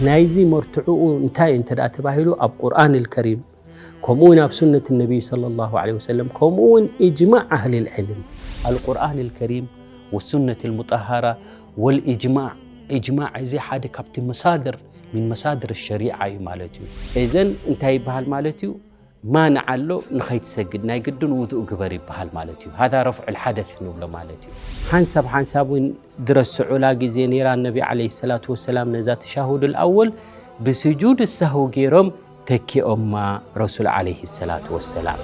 ናይዚ መርትዕኡ እንታይ እንተ ደኣ ተባሂሉ፣ ኣብ ቁርኣን ኣልከሪም፣ ከምኡ እውን ኣብ ሱነት ነቢይ ሰለላሁ ዐለይሂ ወሰለም፣ ከምኡ እውን ኢጅማዕ ኣህሊል ዕልም። ኣልቁርኣን ኣልከሪም ወሱነት ኣልሙጠሃራ ወልኢጅማዕ። ኢጅማዕ እዚ ሓደ ካብቲ መሳድር፣ ሚን መሳድር ሸሪዓ እዩ ማለት እዩ። እዘን እንታይ ይበሃል ማለት እዩ? ማንዓ ኣሎ፣ ንኸይትሰግድ ናይ ግድን ውዱእ ግበር ይበሃል ማለት እዩ። ሃዛ ረፍዑል ሓደስ ንብሎ ማለት እዩ። ሓንሳብ ሓንሳብ እውን ድረስዑላ ግዜ ነይራ፣ ነቢ ዓለይሂ ሰላቱ ወሰላም ነዛ ተሻሁዱል ኣወል ብስጁድ ሳህው ገይሮም ተኪኦማ ረሱል ዓለይሂ ሰላቱ ወሰላም።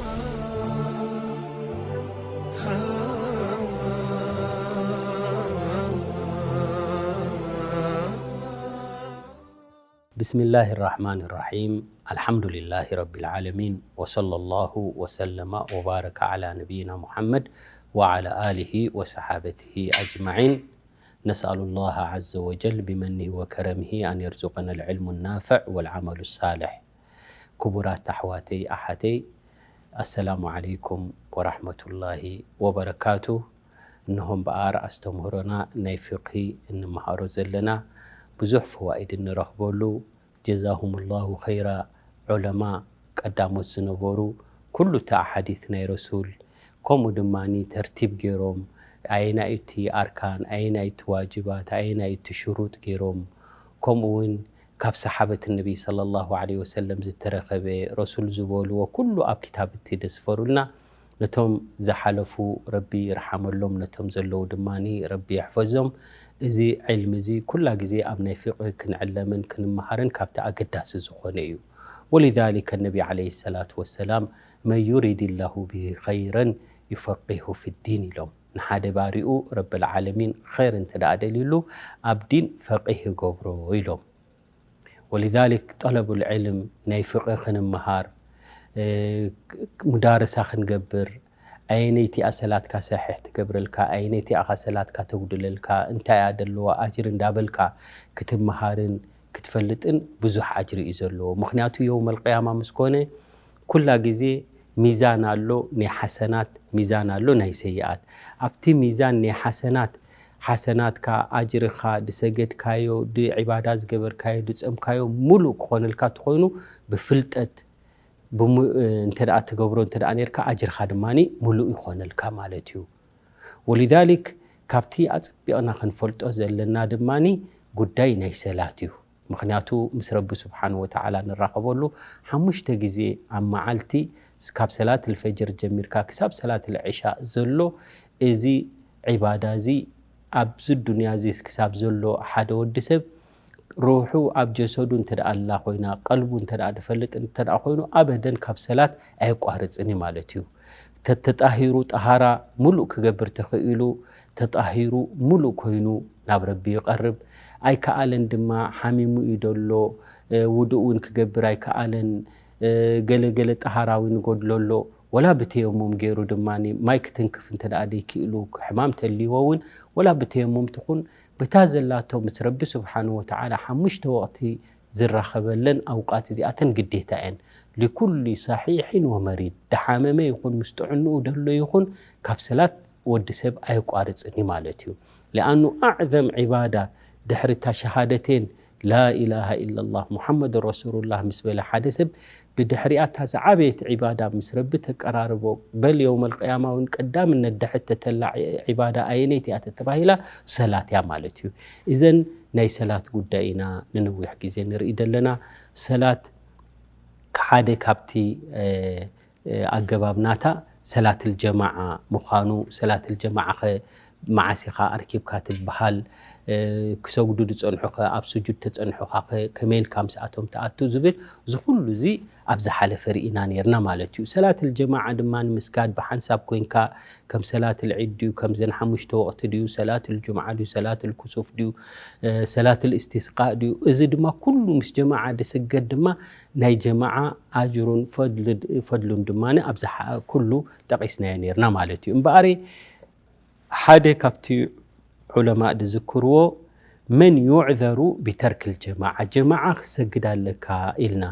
بسم الله الرحمن الرحيم. الحمد لله رب العالمين، وصلى الله وسلم وبارك على نبينا محمد وعلى آله وصحابته أجمعين. نسأل الله عز وجل بمنه وكرمه أن يرزقنا العلم النافع والعمل الصالح. ክቡራት ኣሕዋተይ ኣሓተይ፣ ኣሰላሙ ዓለይኩም ወራሕመቱላሂ ወበረካቱ። እንሆ እምበኣር ኣስተምህሮና ናይ ፊቕሂ እንመሃሮ ዘለና፣ ብዙሕ ፈዋኢድ እንረኽበሉ። ጀዛሁሙላሁ ኸይራ። ዑለማ ቀዳሞት ዝነበሩ ኩሉ እቲ ኣሓዲት ናይ ረሱል፣ ከምኡ ድማ ተርቲብ ገይሮም፣ ኣየናይ እቲ ኣርካን፣ ኣየናይ እቲ ዋጅባት፣ ኣየናይ እቲ ሽሩጥ ገይሮም፣ ከምኡ እውን ካብ ሰሓበት ነቢ ሰለላሁ ዐለይሂ ወሰለም ዝተረኸበ፣ ረሱል ዝበልዎ ኩሉ ኣብ ክታብቲ ደስፈሩልና። ነቶም ዝሓለፉ ረቢ ይርሓመሎም፣ ነቶም ዘለዉ ድማ ረቢ ይሕፈዞም። እዚ ዕልሚ እዚ ኩላ ግዜ ኣብ ናይ ፊቕህ ክንዕለምን ክንመሃርን ካብቲ ኣገዳሲ ዝኾነ እዩ። ወሊዛሊከ ነቢ ዓለይሂ ሰላቱ ወሰላም፣ መን ዩሪድ ላሁ ብሂ ኸይረን ዩፈቂሁ ፊዲን ኢሎም። ንሓደ ባሪኡ ረብል ዓለሚን ኸይር እንተ ደኣ ደልዩሉ፣ ኣብ ዲን ፈቂህ ይገብሮ ኢሎም። ወሊዛሊክ ጠለቡል ዕልም፣ ናይ ፍቕህ ክንመሃር፣ እ፣ ሙዳረሳ ክንገብር፣ ኣየነይቲ እያ ሰላትካ ሰሒሕ ትገብረልካ፣ ኣየነይቲ እያ ሰላትካ ተጉድለልካ፣ እንታይ እያ ደለዋ ኣጅሪ እንዳበልካ ክትመሃርን ክትፈልጥን ብዙሕ ኣጅሪ እዩ ዘለዎ። ምኽንያቱ የውመል ቅያማ ምስ ኮነ ኩላ ግዜ ሚዛን ኣሎ ናይ ሓሰናት፣ ሚዛን ኣሎ ናይ ሰይኣት። ኣብቲ ሚዛን ናይ ሓሰናት፣ ሓሰናትካ፣ ኣጅርኻ፣ ድሰገድካዮ፣ ድዒባዳ ዝገበርካዮ፣ ድጸምካዮ ሙሉእ ክኾነልካ እንተኾይኑ፣ ብፍልጠት ብሙ-፣ እንተ ደኣ ትገብሮ እንተ ደኣ ኔርካ፣ ኣጅርኻ ድማ ሙሉእ ይኾነልካ ማለት እዩ። ወሊዛሊክ፣ ካብቲ ኣጸቢቕና ክንፈልጦ ዘለና ድማ ጉዳይ ናይ ሰላት እዩ። ምኽንያቱ፣ ምስ ረቢ ስብሓን ወተዓላ ንራኸበሉ ሓሙሽተ ግዜ ኣብ መዓልቲ፣ ካብ ሰላት ልፈጅር ጀሚርካ ክሳብ ሰላት ልዕሻ ዘሎ፣ እዚ ዒባዳ እዚ፣ ኣብዚ ዱንያ እዚ ክሳብ ዘሎ ሓደ ወዲ ሰብ፣ ሩሑ ኣብ ጀሰዱ እንተ ደኣ ኣላ ኮይና፣ ቀልቡ እንተ ደኣ ዝፈልጥ እንተ ደኣ ኮይኑ፣ ኣበደን ካብ ሰላት ኣየቋርጽን እዩ ማለት እዩ። ተተጣሂሩ፣ ጠሃራ ሙሉእ ክገብር ተኽኢሉ፣ ተጣሂሩ ሙሉእ ኮይኑ ናብ ረቢ ይቐርብ። ኣይከኣለን ድማ፣ ሓሚሙ እዩ ደሎ፣ እ፣ ውዱእ እውን ክገብር ኣይከኣለን፣ እ፣ ገለ ገለ ጠሃራ እውን ይጎድሎ ኣሎ። ወላ ብተየሙም ገይሩ ድማ ማይ ክትንክፍ እንተ ደኣ ደይክእሉ፣ ሕማም ተልይዎ እውን፣ ወላ ብተየሙም ትኹን፣ በታ ዘላቶ ምስ ረቢ ስብሓንሁ ወተዓላ ሓሙሽተ ወቕቲ ዝራኸበለን ኣውቃት እዚኣተን ግዴታ እየን። ሊኩሊ ሰሒሕን ወመሪድ፣ ድሓመመ ይኹን ምስ ጥዕንኡ ደሎ ይኹን፣ ካብ ሰላት ወዲ ሰብ ኣየቋርጽን እዩ ማለት እዩ። ሊኣኑ ኣዕዘም ዒባዳ ድሕሪ እታ ሸሃደቴን ላኢላሃ ኢላላህ ሙሓመድ ረሱሉላህ ምስ በለ ሓደ ሰብ ብድሕሪኣ እታ ዝዓበየት ዒባዳ ምስ ረቢ ተቀራርቦ፣ በል የውመል ቅያማ እውን ቀዳምነት ድሕተተላ ዒባዳ ኣየነይቲ እያ ተተባሂላ፣ ሰላት እያ ማለት እዩ። እዘን ናይ ሰላት ጉዳይ ኢና ንነዊሕ ግዜ ንርኢ ዘለና። ሰላት ሓደ ካብቲ፣ እ፣ እ፣ ኣገባብ ናታ ሰላትል ጀማዓ ምዃኑ፣ ሰላትል ጀማዓ ኸ መዓስ ኢኻ ኣርኪብካ ትበሃል፣ እ፣ ክሰግዱ ዝጸንሑ ኸ፣ ኣብ ስጁድ ተጸንሑ ኸ፣ ከመይ ኢልካ ምስኣቶም ትኣቱ ዝብል፣ እዚ ኩሉ እዚ ኣብ ዝሓለፈ ርኢና ኔርና ማለት እዩ። ሰላትል ጀማዓ ድማ ንምስጋድ ብሓንሳብ ኮይንካ፣ ከም ሰላትል ዒድ ድዩ፣ ከምዘን ሓሙሽተ ወቕቲ ድዩ፣ ሰላትል ጁምዓ ድዩ፣ ሰላትል ኩሱፍ ድዩ፣ እ፣ ሰላትል እስትስቃእ ድዩ፣ እዚ ድማ ኩሉ ምስ ጀማዓ ዝስገድ ድማ ናይ ጀማዓ ኣጅሩን ፈድል-፣ ፈድሉን ድማ ኣብ ዝሓ-፣ ኩሉ ጠቒስናዮ ኔርና ማለት እዩ። እምበኣር ሓደ ካብቲ ዑለማእ ዝዝክርዎ፣ መን ዩዕዘሩ ቢተርክል ጀማዓ፣ ጀማዓ ክትሰግድ ኣለካ ኢልና።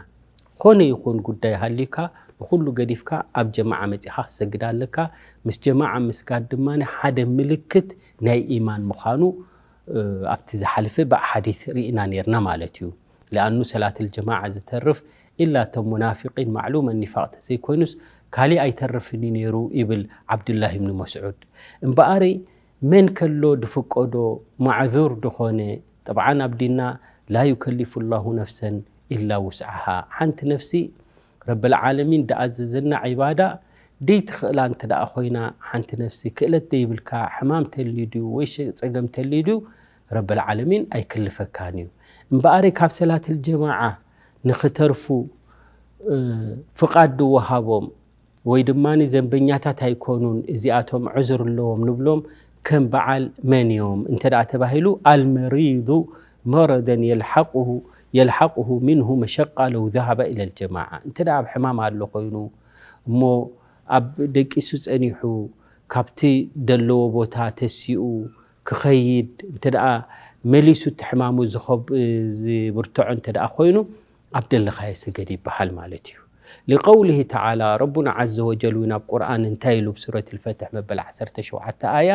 ኾነ ይኹን ጉዳይ ሃልዩካ፣ ንኹሉ ገዲፍካ ኣብ ጀማዓ መጺኻ ክትሰግድ ኣለካ። ምስ ጀማዓ ምስጋድ ድማ ሓደ ምልክት ናይ ኢማን ምዃኑ ኣብቲ ዝሓለፈ ብሓዲት ርኢና ነርና ማለት እዩ። ሊኣኑ ሰላት ልጀማዓ ዝተርፍ ኢላ እቶም ሙናፊቂን ማዕሉመ ኒፋቅ ተዘይኮይኑስ ካሊእ ኣይተርፍን እዩ ነይሩ ይብል ዓብዱላህ ብኒ መስዑድ። እምበኣሪ መን ከሎ ድፍቀዶ ማዕዙር ድኾነ፣ ጠብዓን ኣብ ዲንና ላ ዩከሊፉ ላሁ ነፍሰን ኢላ ውስዓሃ። ሓንቲ ነፍሲ ረብል ዓለሚን ድኣዘዘና ዒባዳ ደይትኽእላ እንተ ደኣ ኮይና፣ ሓንቲ ነፍሲ ክእለት ደይብልካ፣ ሕማም ተልዩ ድዩ ወይ ሸ-፣ ጸገም ተልዩ ድዩ፣ ረብል ዓለሚን ኣይክልፈካን እዩ። እምበኣሪ ካብ ሰላት ልጀማዓ ንኽተርፉ፣ እ፣ ፍቓድ ድወሃቦም ወይ ድማ ዘንበኛታት ኣይኮኑን፣ እዚኣቶም ዑዝር ኣለዎም ንብሎም ከም በዓል መን እዮም እንተ ደኣ ተባሂሉ፣ ኣልመሪዱ መረደን የልሓቁሁ፣ የልሓቁሁ ምንሁ መሸቃ ለው ዘሃበ ኢለ ልጀማዓ። እንተ ደኣ ኣብ ሕማም ኣሎ ኮይኑ እሞ ኣብ ደቂሱ ጸኒሑ ካብቲ ደለዎ ቦታ ተሲኡ ክኸይድ እንተ ደኣ መሊሱ እቲ ሕማሙ ዝኸብ-፣ ዝብርትዖ እንተ ደኣ ኮይኑ ኣብ ደለኻዮ ስገድ ይበሃል ማለት እዩ። ሊቀውሊሂ ተዓላ፣ ረቡና ዓዘ ወጀል እውን ኣብ ቁርኣን እንታይ ኢሉ? ብሱረት ልፈትሕ መበል ዓሰርተ ሸውዓተ ኣያ፣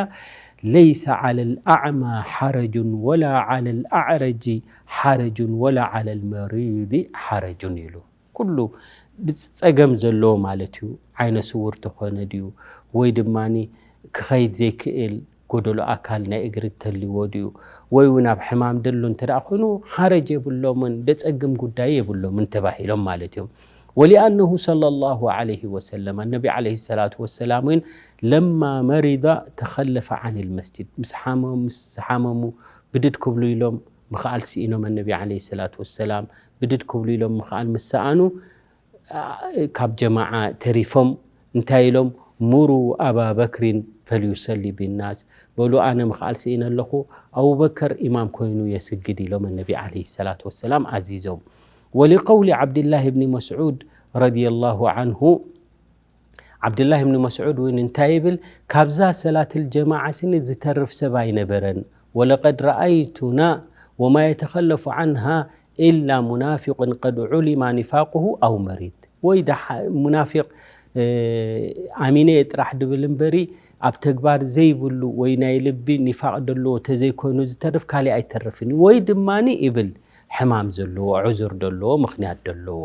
ለይሰ ዓለ ልኣዕማ ሓረጁን ወላ ዓለ ልኣዕረጂ ሓረጁን ወላ ዓለ ልመሪዲ ሓረጁን ኢሉ። ኩሉ ብጸገም ዘለዎ ማለት እዩ። ዓይነ ስውር ተኾነ ድዩ ወይ ድማ ክኸይድ ዘይክእል ጎደሎ ኣካል ናይ እግሪ ተልዎ ድዩ ወይ እውን ኣብ ሕማም ደሎ እንተ ደኣ ኮይኑ ሓረጅ የብሎምን፣ ደጸግም ጉዳይ የብሎምን ተባሂሎም ማለት እዮም። ወሊኣነሁ ሰለላሁ ዐለይሂ ወሰለም፣ ኣነቢ ዐለይሂ ሰላቱ ወሰላም እውን ለማ መሪዳ ተኸለፈ ዐኒል መስጂድ፣ ምስ ሓመሙ፣ ምስ ሓመሙ ብድድ ክብሉ ኢሎም ምኽኣል ስኢኖም፣ ኣነቢ ዐለይሂ ሰላቱ ወሰላም ብድድ ክብሉ ኢሎም ምኽኣል ምስ ሰኣኑ፣ ካብ ጀማዓ ተሪፎም እንታይ ኢሎም? ሙሩ ኣባ በክሪን ፈልዩሰሊ ቢናስ፣ በሉ ኣነ ምኽኣል ስኢነ ኣለኹ፣ ኣቡበከር ኢማም ኮይኑ የስግድ ኢሎም ኣነቢ ዐለይሂ ሰላቱ ወሰላም ኣዚዞም። ወሊቀውሊ ዓብድላህ ብኒ መስዑድ ረዲየላሁ ዐንሁ፣ ዓብድላህ ብኒ መስዑድ እውን እንታይ ይብል? ካብዛ ሰላት ልጀማዓ ስኒ ዝተርፍ ሰብ ኣይነበረን። ወለቀድ ረኣይቱና ወማ የተኸለፉ ዐንሃ ኢላ ሙናፊቁን ቀድ ዑሊማ ኒፋቁሁ ኣው መሪድ። ወይ ደሓ-፣ ሙናፊቅ፣ እ፣ ኣሚነ እየ ጥራሕ ድብል እምበሪ ኣብ ተግባር ዘይብሉ ወይ ናይ ልቢ ኒፋቅ ደለዎ ተዘይኮይኑ ዝተርፍ ካሊእ ኣይተርፍን እዩ። ወይ ድማኒ ይብል ሕማም ዘለዎ፣ ዑዙር ደለዎ፣ ምኽንያት ደለዎ።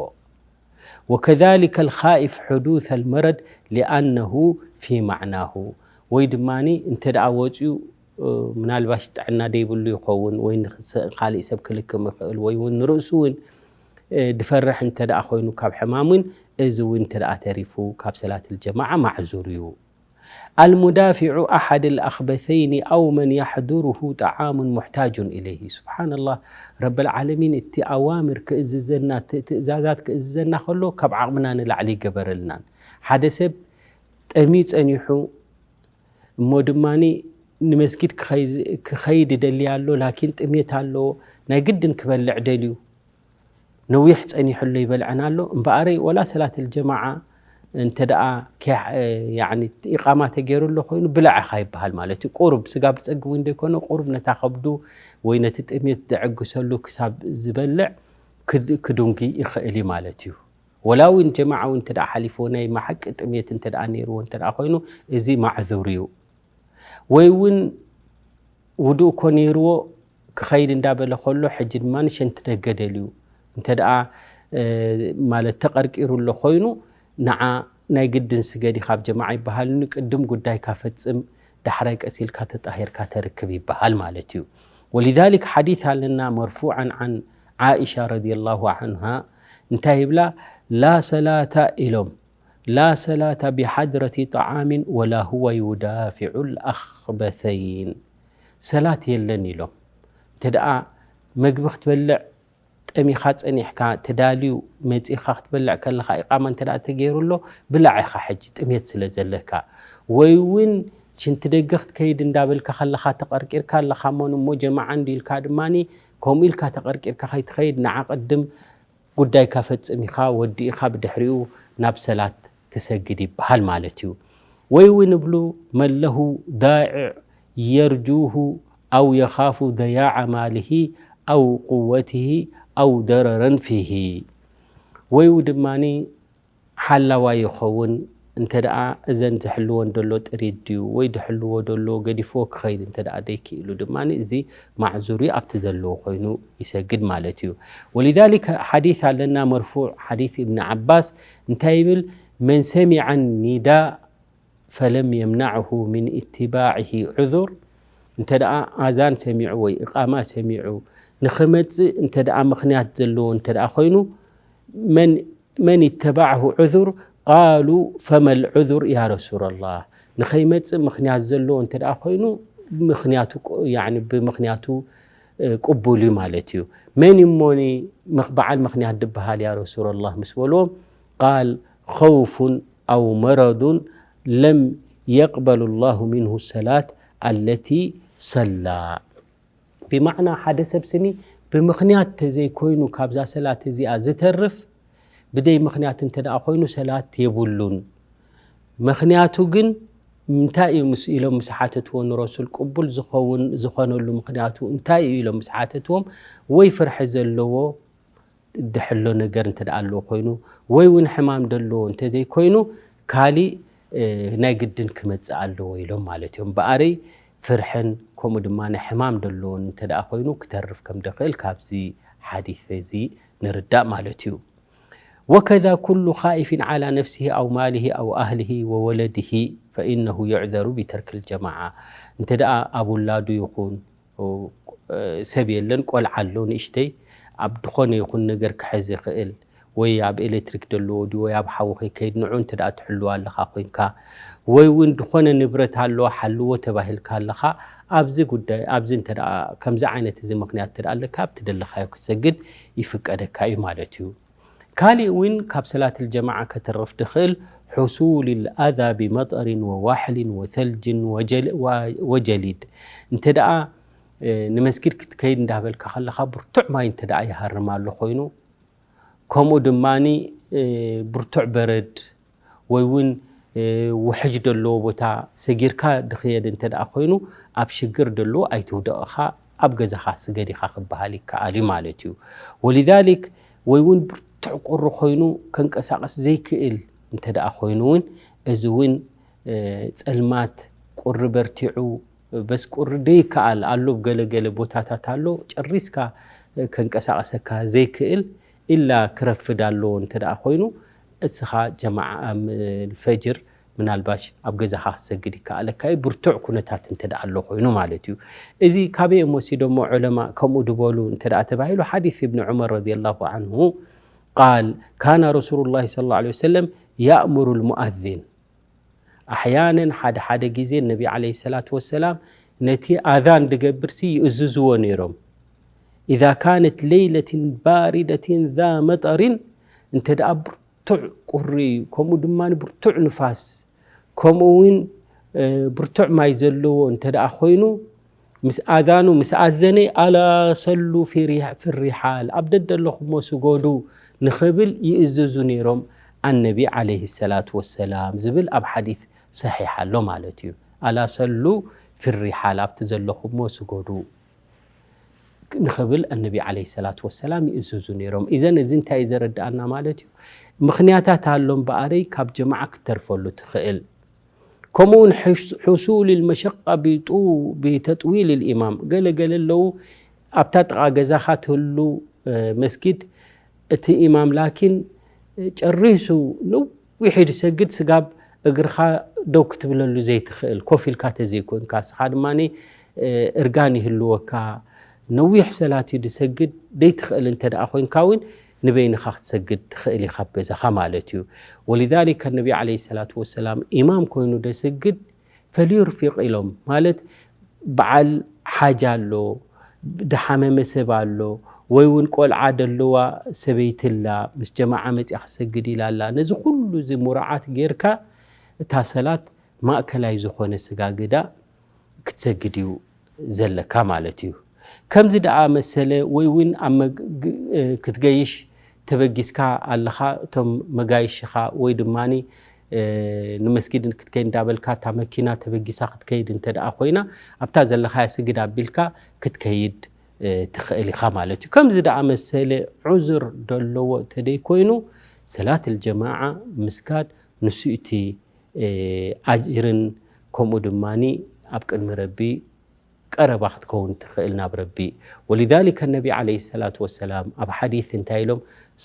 ወከዛሊከ ልኻኢፍ ሕዱሰ ልመረድ ሊኣነሁ ፊ ማዕናሁ። ወይ ድማኒ እንተ ደኣ ወፅዩ፣ እ፣ ምናልባሽ ጥዕና ደይብሉ ይኸውን ወይ ንክሰ-፣ ካልእ ሰብ ክልክም ይኽእል ወይ እውን ንርእሱ እውን፣ እ፣ ድፈርሕ እንተ ደኣ ኮይኑ ካብ ሕማም እውን፣ እዚ እውን እንተ ደኣ ተሪፉ ካብ ሰላት ልጀማዓ ማዕዙር እዩ። ኣልሙዳፊዑ ኣሓድ ልኣኽበሰይኒ ኣው መን ያሕዱሩሁ ጠዓሙን ሙሕታጁን ኢለይሂ። ስብሓንላህ፣ ረብል ዓለሚን እቲ ኣዋምር ክእዝዘና፣ እቲ ትእዛዛት ክእዝዘና ከሎ ካብ ዓቕምና ንላዕሊ ይገበረልናን። ሓደ ሰብ ጠምዩ ጸኒሑ እሞ ድማኒ ንመስጊድ ክኸይድ፣ ክኸይድ ይደሊ ኣሎ፣ ላኪን ጥሜት ኣለዎ፣ ናይ ግድን ክበልዕ ደልዩ፣ ነዊሕ ጸኒሑ ኣሎ፣ ይበልዐን ኣሎ። እምበኣረይ ወላ ሰላት ልጀማዓ እንተ ደኣ ኪያ-፣ ያዕኒ ኢቃማ ተገይሩ ኣሎ ኮይኑ ብላዕ ኢኻ ይበሃል ማለት እዩ። ቁሩብ ስጋብ ዝጸግብ እውን ዘይኮነ፣ ቁሩብ ነታ ከብዱ ወይ ነቲ ጥሜት ዘዕግሰሉ ክሳብ ዝበልዕ ክድ-፣ ክዱንጊ ይኽእል እዩ ማለት እዩ። ወላ እውን ጀማዓ እውን እንተ ደኣ ሓሊፍዎ፣ ናይ መሓቂ ጥሜት እንተ ደኣ ነይርዎ እንተ ደኣ ኮይኑ፣ እዚ ማዕዙር እዩ። ወይ እውን ውዱእ እኮ ነይርዎ፣ ክኸይድ እንዳበለ ከሎ፣ ሕጂ ድማ ንሸንቲ ደገ ደልዩ እንተ ደኣ፣ እ፣ ማለት ተቐርቂሩ ኣሎ ኮይኑ፣ ንዓ ናይ ግድን ስገድ ኢኻ ኣብ ጀማዓ ይበሃልኒ፣ ቅድም ጉዳይካ ፈጽም፣ ዳሕራይ ቀስ ኢልካ ተጣሂርካ ተርክብ ይበሃል ማለት እዩ። ወሊዛሊክ ሓዲስ ኣለና መርፉዓን ዓን ዓኢሻ ረዲየላሁ ዓንሃ እንታይ ይብላ? ላ ሰላታ ኢሎም፣ ላ ሰላታ ቢሓድረቲ ጠዓሚን ወላ ሁወ ዩዳፊዑ ልኣኽበሰይን። ሰላት የለን ኢሎም። እንተ ደኣ መግቢ ክትበልዕ ጠሚኻ ጸኒሕካ፣ ተዳልዩ መጺኻ ክትበልዕ ከለኻ፣ ኢቓማ እንተ ደኣ ተገይሩ ኣሎ፣ ብላዕ ኢኻ ሕጂ ጥሜት ስለ ዘለካ። ወይ እውን ሽንቲ ደገ ክትከይድ እንዳበልካ ከለኻ ተቐርቂርካ ኣለኻ እሞ፣ እሞ ጀማዓ እንዲ ኢልካ ድማኒ፣ ከምኡ ኢልካ ተቐርቂርካ ከይትኸይድ፣ ንዓ ቅድም ጉዳይካ ፈጽም ኢኻ፣ ወዲእኻ ብድሕሪኡ ናብ ሰላት ትሰግድ ይበሃል ማለት እዩ። ወይ እውን እብሉ፣ መን ለሁ ዳዒዕ የርጁሁ ኣው የኻፉ ደያዓ ማልሂ ኣው ቁወትሂ ኣው ደረረን ፊሂ። ወይ ድማኒ ሓላዋይ ይኸውን፣ እንተ ደኣ እዘን ዝሕልወን ዘሎ ጥሪት ድዩ ወይ ዝሕልዎ ዘሎ ገዲፍዎ ክኸይድ እንተ ደኣ ዘይክኢሉ ድማ፣ እዚ ማዕዙር እዩ፣ ኣብቲ ዘለዎ ኮይኑ ይሰግድ ማለት እዩ። ወሊዛሊክ ሓዲስ ኣለና መርፉዕ፣ ሓዲስ ኢብን ዓባስ እንታይ ይብል? መን ሰሚዐ ኒዳእ ፈለም የምናዕሁ ሚን ኢትባዕሂ ዑዙር፣ እንተ ደኣ ኣዛን ሰሚዑ ወይ እቃማ ሰሚዑ ንኽመጽእ እንተ ደኣ ምኽንያት ዘለዎ እንተ ደኣ ኮይኑ፣ መን መን ኢተባዕሁ ዑዙር፣ ቃሉ ፈመል ዑዙር ያ ረሱለላህ፣ ንኸይመጽእ ምኽንያት ዘለዎ እንተ ደኣ ኮይኑ ምኽንያቱ ቁ- ያዕኒ ብምኽንያቱ እ፣ ቅቡል እዩ ማለት እዩ። መን እሞኒ ምኽ- በዓል ምኽንያት ድበሃል ያ ረሱለላህ ምስ በልዎም፣ ቃል ኸውፉን ኣው መረዱን ለም የቅበሉ ላሁ ሚንሁ ሰላት ኣለቲ ሰላ። ብማዕና ሓደ ሰብ ስኒ ብምኽንያት ተዘይኮይኑ ካብዛ ሰላት እዚኣ ዝተርፍ፣ ብደይ ምኽንያት እንተ ደኣ ኮይኑ ሰላት የብሉን። ምኽንያቱ ግን እንታይ እዩ ምስ ኢሎም ምስ ሓተትዎ ንረሱል ቅቡል ዝኸውን ዝኾነሉ ምኽንያቱ እንታይ እዩ ኢሎም ምስ ሓተትዎም፣ ወይ ፍርሒ ዘለዎ ድሕሎ ነገር እንተ ደኣ ኣለዎ ኮይኑ፣ ወይ እውን ሕማም ደለዎ እንተ ዘይኮይኑ፣ ካሊእ እ፣ ናይ ግድን ክመጽእ ኣለዎ ኢሎም ማለት እዮም። በኣረይ ፍርሕን ከምኡ ድማ ናይ ሕማም ደለዎን እንተ ደኣ ኮይኑ ክተርፍ ከም ደኽእል ካብዚ ሓዲስ እዚ ንርዳእ ማለት እዩ። ወከዛ ኩሉ ኻኢፊን ዓላ ነፍሲሂ ኣው ማሊሂ ኣው ኣህሊሂ ወወለድሂ ፈኢነሁ ዩዕዘሩ ቢተርኪል ጀማዓ። እንተ ደኣ ኣብ ውላዱ ይኹን፣ እ፣ ሰብ የለን፣ ቆልዓ ኣሎ ንእሽተይ፣ ኣብ ድኾነ ይኹን ነገር ክሕዝ ይኽእል፣ ወይ ኣብ ኤሌክትሪክ ደለዎ ድዩ ወይ ኣብ ሓዊ ከይከይድ ንዑ እንተ ደኣ ትሕልዎ ኣለኻ ኮይንካ፣ ወይ እውን ድኾነ ንብረት ኣለዎ ሓልዎ ተባሂልካ ኣለኻ፣ ኣብዚ ጉዳይ ኣብዚ እንተ ደኣ ከምዚ ዓይነት እዚ ምኽንያት እንተ ደኣ ኣለካ ኣብቲ ደለኻዮ ክትሰግድ ይፍቀደካ እዩ ማለት እዩ። ካሊእ እውን ካብ ሰላት ልጀማዓ ከተርፍ ድኽእል ሕሱል ልኣዛ ብመጠሪን ወዋሕሊን ወሰልጅን ወጀል- ዋ- ወጀሊድ። እንተ ደኣ እ፣ ንመስጊድ ክትከይድ እንዳበልካ ከለኻ ብርቱዕ ማይ እንተ ደኣ ይሃርም ኣሎ ኮይኑ፣ ከምኡ ድማ ብርቱዕ በረድ ወይ እውን ውሕጅ ደለዎ ቦታ ሰጊርካ ድኽየድ እንተ ደኣ ኮይኑ፣ ኣብ ሽግር ደለዎ ኣይትውደቕ ኢኻ፣ ኣብ ገዛኻ ስገድ ኢኻ ክበሃል ይከኣል እዩ ማለት እዩ። ወሊዛሊክ ወይ እውን ብርቱዕ ቁሪ ኮይኑ ከንቀሳቐስ ዘይክእል እንተ ደኣ ኮይኑ እውን፣ እዚ እውን ጸልማት ቁሪ በርቲዑ በስ ቁሪ ደይከኣል ኣሎ፣ ገለ ገለ ቦታታት ኣሎ ጨሪስካ ከንቀሳቐሰካ ዘይክእል፣ ኢላ ክረፍድ ኣለዎ እንተ ደኣ ኮይኑ፣ እስኻ ጀማዓ ፈጅር ምናልባሽ ኣብ ገዛኻ ክትሰግድ ይከኣለካ እዩ፣ ብርቱዕ ኩነታት እንተ ደኣ ኣሎ ኮይኑ ማለት እዩ። እዚ ካበይ እዮም ወሲዶሞ ዑለማ ከምኡ ድበሉ እንተ ደኣ ተባሂሉ፣ ሓዲስ እብኒ ዑመር ረዲየላሁ ዓንሁ ቃል ካነ ረሱሉላሂ ሰለላሁ ዐለይሂ ወሰለም ያእሙሩ ልሙኣዚን ኣሕያነን ሓደ ሓደ ግዜ ነቢ ዓለይሂ ሰላቱ ወሰላም ነቲ ኣዛን ድገብርሲ ይእዝዝዎ ነይሮም። ኢዛ ካነት ለይለትን ባሪደትን ዛ መጠሪን፣ እንተ ደኣ ብርቱዕ ቁሪ ከምኡ ድማ ብርቱዕ ንፋስ ከምኡ እውን ብርቱዕ ማይ ዘለዎ እንተ ደኣ ኮይኑ ምስ ኣዛኑ ምስ ኣዘነ ኣላ ሰሉ ፊሪሓል ኣብ ደደለኹሞ ስገዱ ንኽብል ይእዝዙ ነይሮም ኣነቢ ዓለይሂ ሰላቱ ወሰላም ዝብል ኣብ ሓዲስ ሰሒሕ ኣሎ ማለት እዩ። ኣላ ሰሉ ፊሪሓል ኣብቲ ዘለኹሞ ስገዱ ንኽብል ኣነቢ ዓለይሂ ሰላቱ ወሰላም ይእዝዙ ነይሮም። ኢዘን እዚ እንታይ እዩ ዘረድኣና ማለት እዩ? ምኽንያታት ኣሎ እምበኣረይ ካብ ጀማዓ ክትተርፈሉ ትኽእል። ከምኡውን ሕሱል ልመሸቃ ብተጥዊል ልኢማም ገለ ገለ ኣለዉ ኣብታ ጥቓ ገዛኻ ትህሉ መስጊድ እቲ ኢማም ላኪን ጨሪሱ ነዊሕ ድሰግድ ስጋብ እግርኻ ደው ክትብለሉ ዘይትኽእል ኮፍ ኢልካ ተዘይኮንካ እስኻ ድማ እርጋን ይህልወካ ነዊሕ ሰላት እዩ ድሰግድ ደይትኽእል እንተ ደኣ ኮይንካ እውን ንበይንኻ ክትሰግድ ትኽእል ኢኻ ኣብ ገዛኻ ማለት እዩ። ወሊዛሊከ ነቢ ዓለይሂ ሰላቱ ወሰላም ኢማም ኮይኑ ደስግድ ፈልዩርፊቕ ኢሎም ማለት በዓል ሓጃ ኣሎ፣ ድሓመመ ሰብ ኣሎ፣ ወይ እውን ቆልዓ ደለዋ ሰበይቲ ኣላ ምስ ጀማዓ መፅያ ክሰግድ ኢላ ኣላ። ነዚ ኩሉ እዚ ሙራዓት ጌርካ እታ ሰላት ማእከላይ ዝኾነ ስጋግዳ ክትሰግድ እዩ ዘለካ ማለት እዩ። ከምዚ ደኣ መሰለ ወይ እውን ኣብ መግ- ግ- ክትገይሽ ተበጊስካ ኣለኻ እቶም መጋይሽኻ ወይ ድማ ንመስጊድ ክትከይድ እንዳበልካ እታ መኪና ተበጊሳ ክትከይድ እንተ ደኣ ኮይና ኣብታ ዘለኻያ ስግድ ኣቢልካ ክትከይድ ትኽእል ኢኻ ማለት እዩ። ከምዚ ደኣ መሰለ ዑዝር ደለዎ እንተደይ ኮይኑ ሰላት ልጀማዓ ምስጋድ ንሱ እቲ ኣጅርን ከምኡ ድማ ኣብ ቅድሚ ረቢ ቀረባ ክትከውን ትኽእል ናብ ረቢ። ولذلك النبي عليه الصلاة والسلام ኣብ ሓዲث እንታይ ኢሎም?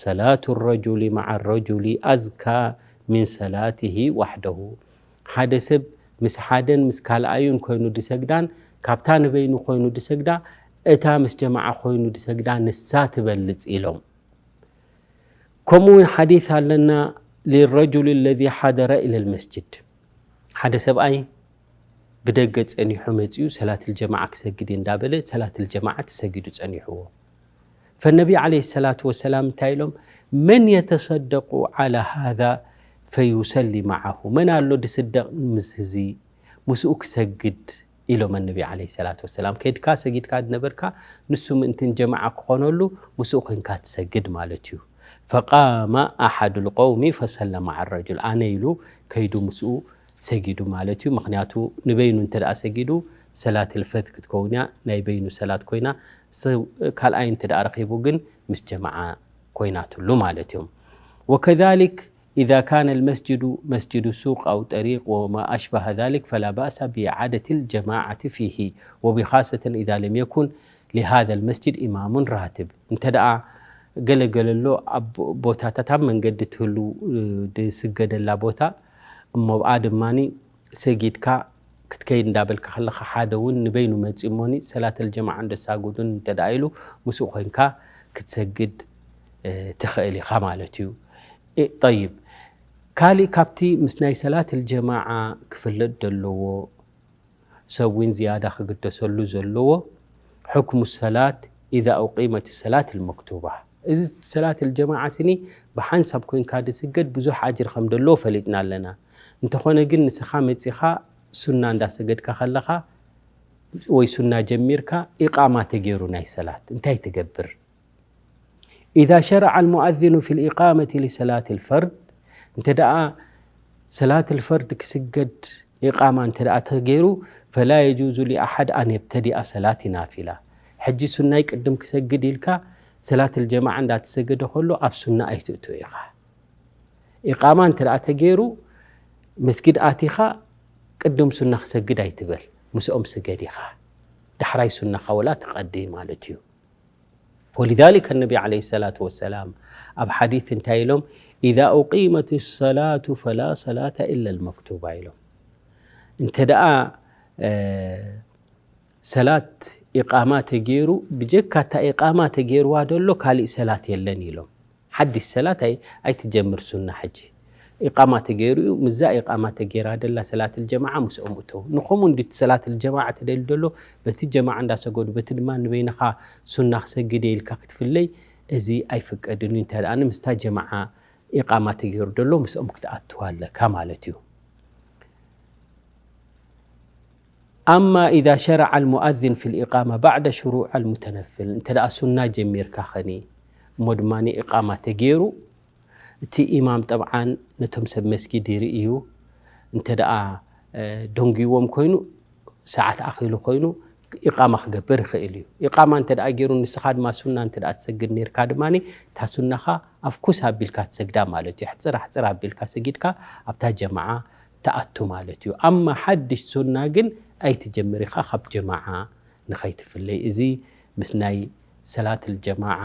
صلاة الرجل مع الرجل أزكى من صلاته وحده። ሓደ ሰብ ምስ ሓደን ምስ ካልኣዩን ኮይኑ ድሰግዳን ካብታ ንበይኑ ኮይኑ ድሰግዳ እታ ምስ ጀማዓ ኮይኑ ድሰግዳ ንሳ ትበልጽ ኢሎም። ከምኡ እውን ሓዲث ኣለና للرجل الذي حضر إلى المسجد ሓደ ሰብኣይ ብደገ ጸኒሑ መጺኡ ሰላት الجماعة ክሰግድ እየ እንዳበለ ሰላት الجماعة ተሰጊዱ ጸኒሕዎ። فالنبي عليه الصلاة والسلام እንታይ ኢሎም? من يتصدق على هذا فيصلي معه መን ኣሎ ድስደቕ ምስ እዚ ምስኡ ክሰግድ ኢሎም النبي عليه الصلاة والسلام። ከይድካ ሰጊድካ ድነበርካ ንሱ ምእንትን ጀማዓ ክኾነሉ ምስኡ ኮንካ ትሰግድ ማለት እዩ። فقام أحد القوم فصلى مع الرجل ኣነ ኢሉ ከይዱ ምስኡ ሰጊዱ ማለት እዩ። ምክንያቱ ንበይኑ እንተ ደኣ ሰጊዱ ሰላት ልፈት ክትከውን እያ፣ ናይ በይኑ ሰላት ኮይና፣ ካልኣይ እንተ ደኣ ረኺቡ ግን ምስ ጀማዓ ኮይናትሉ ማለት እዩ። وكذلك إذا كان المسجد مسجد سوق أو طريق وما أشبه ذلك فلا بأس بإعادة الجماعة فيه وبخاصة إذا لم يكن لهذا المسجد إمام راتب እንተ ደኣ ገለገለሎ ኣብ ቦታታት ኣብ መንገዲ ትህሉ ድስገደላ ቦታ እሞ ብኣ ድማ ሰጊድካ ክትከይድ እንዳበልካ ከለኻ ሓደ እውን ንበይኑ መፂኡ እሞኒ ሰላት ልጀማዓ እንደሳጉዱን እንተ ደኣ ኢሉ ምስኡ ኮይንካ ክትሰግድ ትኽእል ኢኻ ማለት እዩ። ጠይብ ካሊእ ካብቲ ምስ ናይ ሰላት ልጀማዓ ክፍለጥ ዘለዎ ሰብ እውን ዝያዳ ክግደሰሉ ዘለዎ حكم الصلاة إذا أقيمت الصلاة المكتوبة እዚ ሰላት ልጀማዓ ስኒ ብሓንሳብ ኮይንካ ድስገድ ብዙሕ ኣጅር ከም ዘለዎ ፈሊጥና ኣለና። እንተኾነ ግን ንስኻ መፂኻ ሱና እንዳሰገድካ ከለኻ ወይ ሱና ጀሚርካ ኢቃማ ተገይሩ ናይ ሰላት እንታይ ትገብር? إذا شرع المؤذن في الإقامة لصلاة الفرد እንተ ደኣ ሰላት الفرد ክስገድ ኢቃማ እንተ ደኣ ተገይሩ فلا يجوز لأحد أن يبتدئ صلاة نافلة ሕጂ ሱናይ ቅድም ክሰግድ ኢልካ ሰላት الجماعة እንዳተሰገደ ከሎ ኣብ ሱና ኣይትእትው ኢኻ። ኢቃማ እንተ ደኣ ተገይሩ መስጊድ ኣቲኻ ቅድም ሱና ክሰግድ ኣይትበል ምስኦም ስገድ ኢኻ ዳሕራይ ሱናኻ ወላ ትቐዲ ማለት እዩ። ولذلك النبي عليه الصلاة والسلام ኣብ ሓዲث እንታይ ኢሎም إذا أقيمت الصلاة فلا صلاة إلا المكتوبة ኢሎም። እንተ ደኣ ሰላት ኢቃማ ተገይሩ ብጀካ እታ ኢቃማ ተገይርዋ ደሎ ካሊእ ሰላት የለን ኢሎም። ሓድሽ ሰላት ኣይትጀምር ሱና ሕጂ ኢቃማ ተገይሩ እዩ። ምዛ ኢቃማ ተገይራ ደላ ሰላት ልጀማዓ ምስኦም እተው ንኸምኡ እንዲ ሰላት ልጀማዓ ተደሊ ደሎ በቲ ጀማዓ እንዳሰገዱ በቲ ድማ ንበይንኻ ሱና ክሰግድ ኢልካ ክትፍለይ እዚ ኣይፍቀድን እዩ። እንታይ ደኣ ምስታ ጀማዓ ኢቃማ ተገይሩ ደሎ ምስኦም ክትኣትዋ ኣለካ ማለት እዩ። أما إذا شرع المؤذن في الإقامة بعد شروع المتنفل እንተ ደኣ ሱና ጀሚርካ ኸኒ እሞ ድማ ኢቃማ ተገይሩ እቲ ኢማም ጠብዓን ነቶም ሰብ መስጊድ ይርኢ እዩ። እንተ ደኣ ደንጉይዎም ኮይኑ ሰዓት ኣኺሉ ኮይኑ ኢቃማ ክገብር ይኽእል እዩ። ኢቃማ እንተ ደኣ ገይሩ ንስኻ ድማ ሱና እንተ ደኣ ትሰግድ ነርካ ድማ እታ ሱናኻ ኣፍኩስ ኣቢልካ ትሰግዳ ማለት እዩ። ሕፅር ኣሕፅር ኣቢልካ ሰጊድካ ኣብታ ጀማዓ ትኣቱ ማለት እዩ። ኣማ ሓድሽ ሱና ግን ኣይትጀምር ኢኻ ካብ ጀማዓ ንኸይትፍለይ። እዚ ምስ ናይ ሰላት ልጀማዓ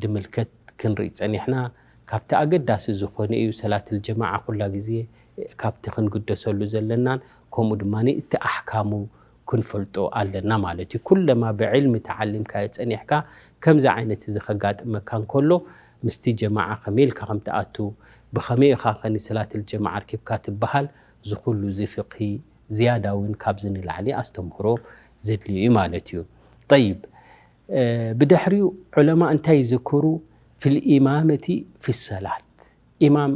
ድምልከት ክንርኢ ጸኒሕና። ካብቲ ኣገዳሲ ዝኾነ እዩ ሰላት ልጀማዓ ኩላ ግዜ ካብቲ ክንግደሰሉ ዘለናን ከምኡ ድማ እቲ ኣሕካሙ ክንፈልጦ ኣለና ማለት እዩ። ኩለማ ብዕልሚ ተዓሊምካዮ ጸኒሕካ ከምዚ ዓይነት እዚ ከጋጥመካ እንከሎ ምስቲ ጀማዓ ከመይ ኢልካ ከም ትኣቱ ብኸመይ ኢኻ ከ ንሰላት ልጀማዓ ኣርኪብካ ትበሃል ዝኹሉ እዚ ፍቕሂ ዝያዳ እውን ካብዚ ንላዕሊ ኣስተምህሮ ዘድልዮ እዩ ማለት እዩ። ጠይብ ብድሕሪኡ ዑለማ እንታይ ይዝክሩ? ፊ ልኢማመቲ ፊ ሰላት ኢማም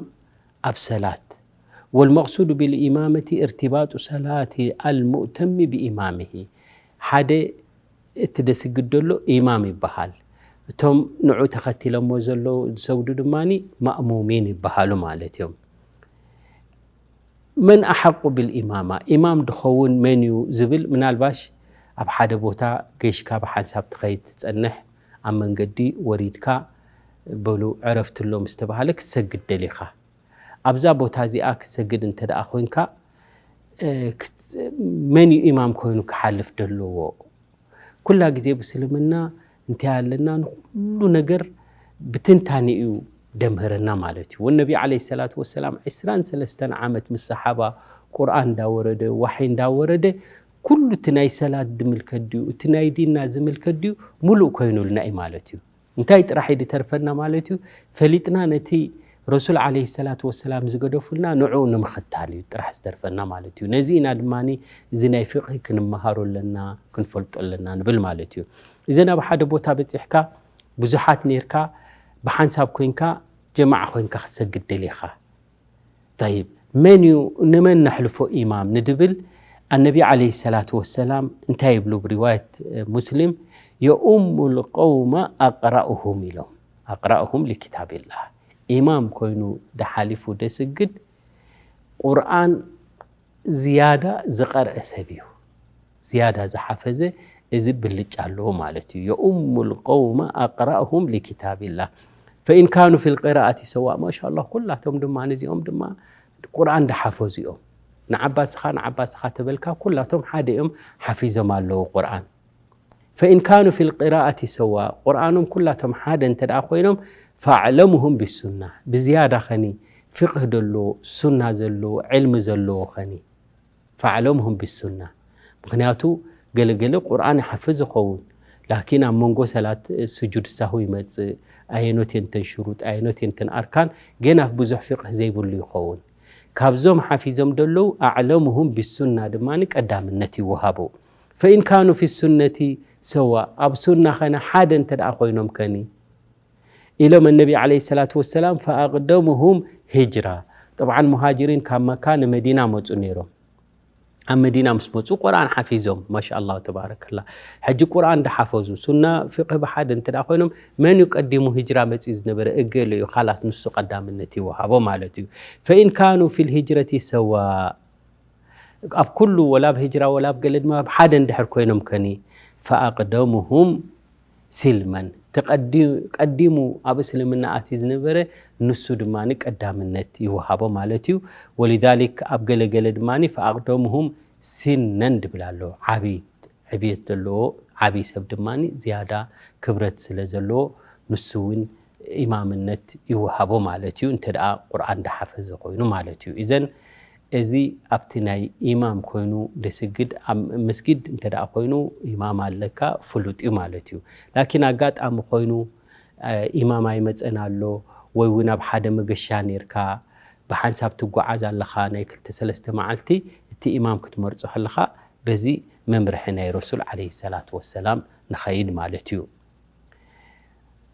ኣብ ሰላት والمقصود بالإمامة ارتباط صلاة المؤتم بإمامه ሓደ እቲ ደስግድ ደሎ ኢማም ይበሃል። እቶም ንዑ ተኸቲለሞ ዘለዉ ዝሰግዱ ድማ ማእሙሚን ይበሃሉ ማለት እዮም። መን ኣሓቁ ብልኢማማ ኢማም ድኸውን መን እዩ ዝብል ምናልባሽ ኣብ ሓደ ቦታ ገሽካ ብሓንሳብ ትኸይድ ትጸንሕ ኣብ መንገዲ ወሪድካ በሉ ዕረፍትሎ ምስ ተባሃለ ክትሰግድ ደሊኻ ኣብዛ ቦታ እዚኣ ክትሰግድ እንተ ደኣ ኮይንካ፣ እ፣ ክት-፣ መን እዩ ኢማም ኮይኑ ክሓልፍ ደለዎ? ኩላ ግዜ ብስልምና እንታይ ኣለና? ንኩሉ ነገር ብትንታኔ እዩ ደምህረና ማለት እዩ። ወነቢ ዓለይሂ ሰላቱ ወሰላም ዕስራን ሰለስተን ዓመት ምስ ሰሓባ ቁርኣን እንዳወረደ፣ ዋሕይ እንዳወረደ፣ ኩሉ እቲ ናይ ሰላት ዝምልከት ድዩ፣ እቲ ናይ ዲንና ዝምልከት ድዩ፣ ሙሉእ ኮይኑልና እዩ ማለት እዩ። እንታይ ጥራሕ እዩ ዝተርፈና ማለት እዩ? ፈሊጥና ነቲ ረሱል ዓለይሂ ሰላቱ ወሰላም ዝገደፉልና ንዕኡ ንምኽታል እዩ ጥራሕ ዝተርፈና ማለት እዩ። ነዚ ኢና ድማ እዚ ናይ ፍቕሂ ክንመሃሮ ኣለና፣ ክንፈልጦ ኣለና ንብል ማለት እዩ። እዘን ኣብ ሓደ ቦታ በጺሕካ፣ ብዙሓት ኔርካ፣ ብሓንሳብ ኮይንካ፣ ጀማዓ ኮይንካ ክትሰግድ ደሊኻ። ጠይብ፣ መን እዩ፣ ንመን ነሕልፎ ኢማም ንድብል፣ ኣነቢ ዓለይሂ ሰላቱ ወሰላም እንታይ ይብሉ? ብሪዋየት፣ እ፣ ሙስሊም፣ "የኡሙ ልቀውመ ኣቅራኡሁም" ኢሎም። ኣቅራኡሁም ሊኪታቢላህ። ኢማም ኮይኑ ደሓሊፉ ደስግድ፣ ቁርኣን ዝያዳ ዝቐርአ ሰብ እዩ። ዝያዳ ዝሓፈዘ፣ እዚ ብልጫ ኣለዎ ማለት እዩ። "የኡሙ ልቀውመ ኣቅራኡሁም ሊኪታቢላህ። ፈኢን ካኑ ፊል ቂራኣቲ ሰዋ።" ማሻ ኣላህ፣ ኩላቶም ድማ ነዚኦም ድማ ቁርኣን ዝሓፈዙ እዮም። ንዓባስኻ፣ ንዓባስኻ ተበልካ፣ ኩላቶም ሓደ እዮም ሓፊዞም ኣለዉ ቁርኣን። "ፈኢን ካኑ ፊል ቂራኣቲ ሰዋ።" ቁርኣኖም ኩላቶም ሓደ እንተ ደኣ ኮይኖም፣ "ፈኣዕለሙሁም ቢሱና።" ብዝያዳ ኸኒ ፍቅህ ዘለዎ፣ ሱና ዘለዎ፣ ዕልሚ ዘለዎ ኸኒ፣ "ፈኣዕለሙሁም ቢሱና።" ምኽንያቱ ገለገለ ቁርኣን ይሓፍዝ ይኸውን፣ ላኪን ኣብ መንጎ ሰላት ስጁድ ሳሁ ይመጽእ፣ ኣየኖት እየን ተን ሽሩጥ፣ ኣየኖት እየን ተን ኣርካን፣ ገና ብዙሕ ፍቅህ ዘይብሉ ይኸውን። ካብዞም ሓፊዞም ደለዉ፣ "ኣዕለሙሁም ቢሱና" ድማ ቀዳምነት ይወሃቦ። "ፈኢን ካኑ ፊ ሱነቲ ሰዋ።" ኣብ ሱና ኸነ ሓደ እንተ ደኣ ኮይኖም ከኒ፣ ኢሎም ነቢ ዓለይሂ ሰላቱ ወሰላም፣ "ፈኣቅደሙሁም ሂጅራ።" ጠብዓን ሙሃጅሪን ካብ መካ ንመዲና መጹ ነይሮም። ኣብ መዲና ምስ መጹ ቁርኣን ሓፊዞም፣ ማሻ ኣላህ ተባረከላ። ሕጂ ቁርኣን እንዳሓፈዙ፣ ሱና ፍቅህ ብሓደ እንተ ደኣ ኮይኖም፣ መን እዩ ቀዲሙ ሂጅራ መጺኡ ዝነበረ? እገለ እዩ፣ ካላስ ንሱ ቀዳምነት ይወሃቦ ማለት እዩ። "ፈኢን ካኑ ፊል ሂጅረቲ ሰዋ።" ኣብ ኩሉ፣ ወላ ኣብ ሂጅራ ወላ ኣብ ገለ ድማ ኣብ ሓደ እንድሕር ኮይኖም ከኒ፣ "ፈኣቅደሙሁም ሲልመን።" ተቐዲ-፣ ቀዲሙ ኣብ እስልምና ኣትዩ ዝነበረ ንሱ ድማ ቀዳምነት ይወሃቦ ማለት እዩ። ወሊዛሊክ ኣብ ገለ ገለ ድማ "ፈኣቅደሙሁም ሲነን" ድብል ኣሎ። ዓቢ ዕብየት ዘለዎ ዓቢ ሰብ ድማ ዝያዳ ክብረት ስለ ዘለዎ ንሱ እውን ኢማምነት ይወሃቦ ማለት እዩ፣ እንተ ደኣ ቁርኣን ዝሓፈዘ ኮይኑ ማለት እዩ። ኢዘን እዚ ኣብቲ ናይ ኢማም ኮይኑ ደስግድ ኣብ መስጊድ እንተ ደኣ ኮይኑ ኢማም ኣለካ ፍሉጥ እዩ ማለት እዩ። ላኪን ኣጋጣሚ ኮይኑ፣ እ፣ ኢማም ኣይመጸን ኣሎ ወይ እውን ኣብ ሓደ መገሻ ኔርካ ብሓንሳብ ትጓዓዝ ኣለኻ ናይ ክልተ ሰለስተ መዓልቲ፣ እቲ ኢማም ክትመርጾ ከለኻ በዚ መምርሒ ናይ ረሱል ዓለይሂ ሰላቱ ወሰላም ንኸይድ ማለት እዩ።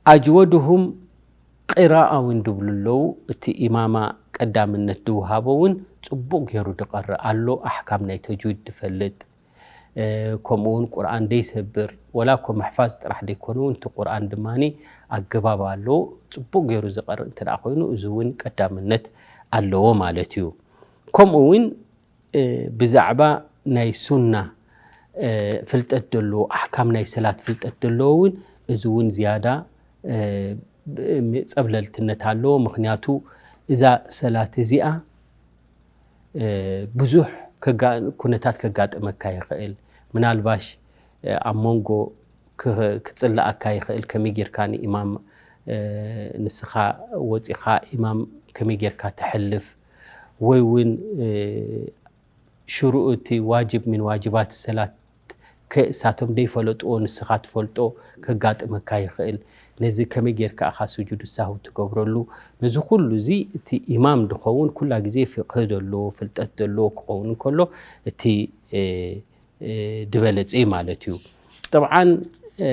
ኣጅወድሁም ቂራኣ እውን ድብሉ ኣለዉ። እቲ ኢማማ ቀዳምነት ድውሃቦ እውን ጽቡቕ ገይሩ ድቐርእ ኣሎ፣ ኣሕካም ናይ ተጅዊድ ድፈልጥ፣ እ፣ ከምኡ እውን ቁርኣን ደይሰብር፣ ወላ እኮ ምሕፋዝ ጥራሕ ደይኮነ እውን እቲ ቁርኣን ድማኒ ኣገባብ ኣለዎ። ጽቡቕ ገይሩ ዝቐርእ እንተ ደኣ ኮይኑ፣ እዚ እውን ቀዳምነት ኣለዎ ማለት እዩ። ከምኡ እውን፣ እ፣ ብዛዕባ ናይ ሱና፣ እ፣ ፍልጠት ዘለዎ፣ ኣሕካም ናይ ሰላት ፍልጠት ዘለዎ እውን፣ እዚ እውን ዝያዳ፣ እ፣ ብ-፣ ጸብለልትነት ኣለዎ። ምኽንያቱ እዛ ሰላት እዚኣ፣ እ፣ ብዙሕ ከጋ-፣ ኩነታት ከጋጥመካ ይኽእል። ምናልባሽ፣ እ፣ ኣብ መንጎ ክ-፣ ክጽልኣካ ይኽእል። ከመይ ጌርካ ንኢማም፣ እ፣ ንስኻ ወጺኻ ኢማም ከመይ ጌርካ ተሕልፍ፣ ወይ እውን፣ እ፣ ሽሩኡ እቲ ዋጅብ ሚን ዋጅባት ሰላት ከ-፣ እሳቶም ደይፈለጥዎ ንስኻ ትፈልጦ ከጋጥመካ ይኽእል። ነዚ ከመይ ጌርካ ኢኻ ስጁድ ሳሁ ትገብረሉ? ነዚ ኩሉ እዚ እቲ ኢማም ድኸውን ኩላ ግዜ ፍቅህ ዘለዎ፣ ፍልጠት ዘለዎ ክኸውን እንከሎ፣ እቲ፣ እ፣ እ፣ ድበለጸ እዩ ማለት እዩ። ጠብዓን፣ እ፣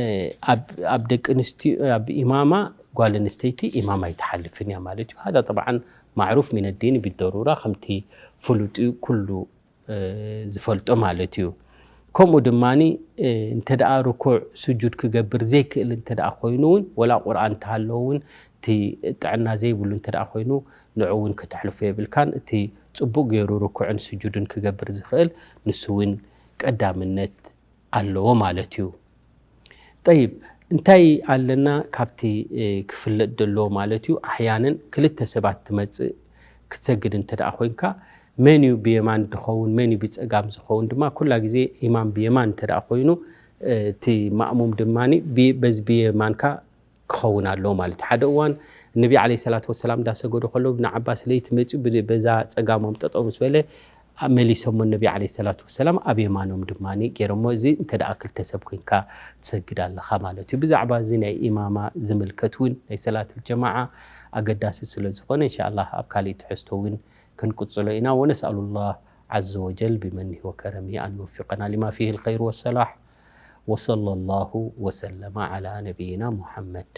ኣብ፣ ኣብ ደቂ ኣንስትዮ፣ ኣብ ኢማማ ጓል ኣንስተይቲ ኢማም ኣይትሓልፍን እያ ማለት እዩ። ሃዛ ጠብዓን ማዕሩፍ ሚነ ዲን ቢደሩራ፣ ከምቲ ፍሉጥ እዩ፣ ኩሉ፣ እ፣ ዝፈልጦ ማለት እዩ። ከምኡ ድማኒ፣ እ፣ እንተ ደኣ ርኩዕ ስጁድ ክገብር ዘይክእል እንተ ደኣ ኮይኑ እውን፣ ወላ ቁርኣን እንተሃለዎ እውን፣ እቲ ጥዕና ዘይብሉ እንተ ደኣ ኮይኑ፣ ንዑ እውን ከተሕልፎ የብልካን። እቲ ጽቡቕ ገይሩ ርኩዕን ስጁድን ክገብር ዝኽእል፣ ንሱ እውን ቀዳምነት ኣለዎ ማለት እዩ። ጠይብ፣ እንታይ ኣለና ካብቲ፣ እ፣ ክፍለጥ ዘለዎ ማለት እዩ? ኣሕያነን ክልተ ሰባት ትመጽእ፣ ክትሰግድ እንተ ደኣ ኮይንካ፣ መን እዩ ብየማን ዝኸውን፣ መን እዩ ብጸጋም ዝኸውን ድማ፣ ኩላ ግዜ ኢማም ብየማን እንተ ደኣ ኮይኑ፣ እ፣ እቲ ማእሙም ድማ ብ-፣ በዚ ብየማንካ ክኸውን ኣለዎ ማለት እዩ። ሓደ እዋን ነቢ ዓለይሂ ሰላቱ ወሰላም እንዳሰገዱ ከለዉ፣ እብን ዓባስ ለይቲ መጺኡ ብ-፣ በዛ ጸጋሞም ጠጠው ምስ በለ፣ ኣ-፣ መሊሶሞ ነቢ ዓለይሂ ሰላቱ ወሰላም ኣብ የማኖም ድማ ገይሮሞ። እዚ እንተ ደኣ ክልተ ሰብ ኮይንካ ትሰግድ ኣለኻ ማለት እዩ። ብዛዕባ እዚ ናይ ኢማማ ዝምልከት እውን ናይ ሰላት ጀማዓ ኣገዳሲ ስለ ዝኾነ፣ እንሻኣላህ ኣብ ካሊእ ትሕዝቶ እውን ክንቅጽሎ ኢና። ونسأل الله عز وجل بمنه وكرمه أن يوفقنا لما فيه الخير والصلاح. وصلى الله وسلم على نبينا محمد.